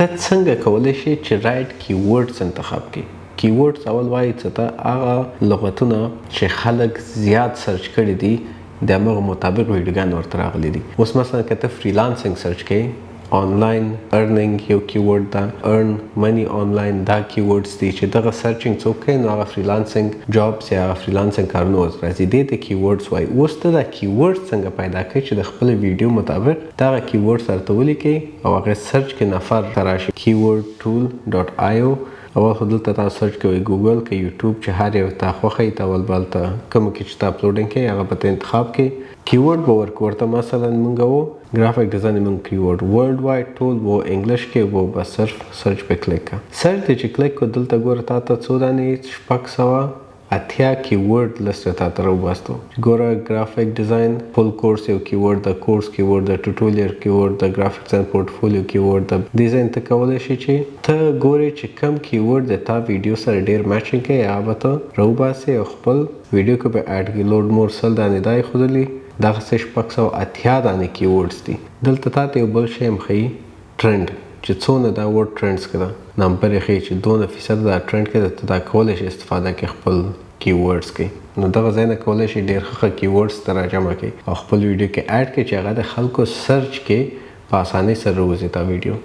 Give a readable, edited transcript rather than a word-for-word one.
ته څنګه کولی شې چې right keywords انتخاب کړې؟ keywords اول وایي څه ته؟ هغه لغتونه چې خلک زیات search کړي دي، د همغه مطابق ویډیوګان ورته راغلي دي. اوس مثلا که ته freelancing search کوې، online earning یو keyword ده، earn money online، دا keywords دي چې دغه searching څوک کوي نو هغه freelancing jobs یا هغه freelancing کارونه ورته راځي. دې ته keywords وایي. اوس ته دا keywords څنګه پیدا کوې چې د خپل ویډیو مطابق دغه keywords ورته ولیکې او هغه search کې نفر ته راشي؟ keywordtool.io. اول خو دلته تاسو search کوئ، ګوګل که یوټیوب، چې هر یو تا خوښه وي. ته اول به هلته کومو کې چې ته uploading کوې هغه به ته انتخاب کړې، keyword به ورکړو ورته. مثلا مونږ وو graphic design، مونږ keyword worldwide ټول وو English کې وو، بس صرف search په کلیک کا. search دې چې کلیک کو، دلته ګوره تا ته څو دانې، 680 keyword list تا ته راوباستو. ګوره، graphic design full course یو keyword ده، course keyword ده، tutorial keyword ده، graphic design portfolio keyword ده. ډیزاین ته کولی شي چې ته ګورې چې کم keyword د تا ویډیو سره ډیر matching کوي، هغه به ته راوباسې او خپل ویډیو کې به add کړې. load more، 100 دانې دا یې ښودلي، دغسې 680 دانې keywords دي. دلته تا ته یو بل شی هم ښیي، ټرند، چې څونه دا word trends کې ده، نمبر یې ښیي چې دونه فیصد دا ټرند کې ده. ته دا کولی شې استفاده کړې خپل keywords کې. نو دغه ځای نه کولی شې ډېر ښه ښه keywords ته راجمع کړې او خپل ویډیو کې add کړې چې هغه د خلکو search کې په اسانۍ سره راوځي تا ویډیو.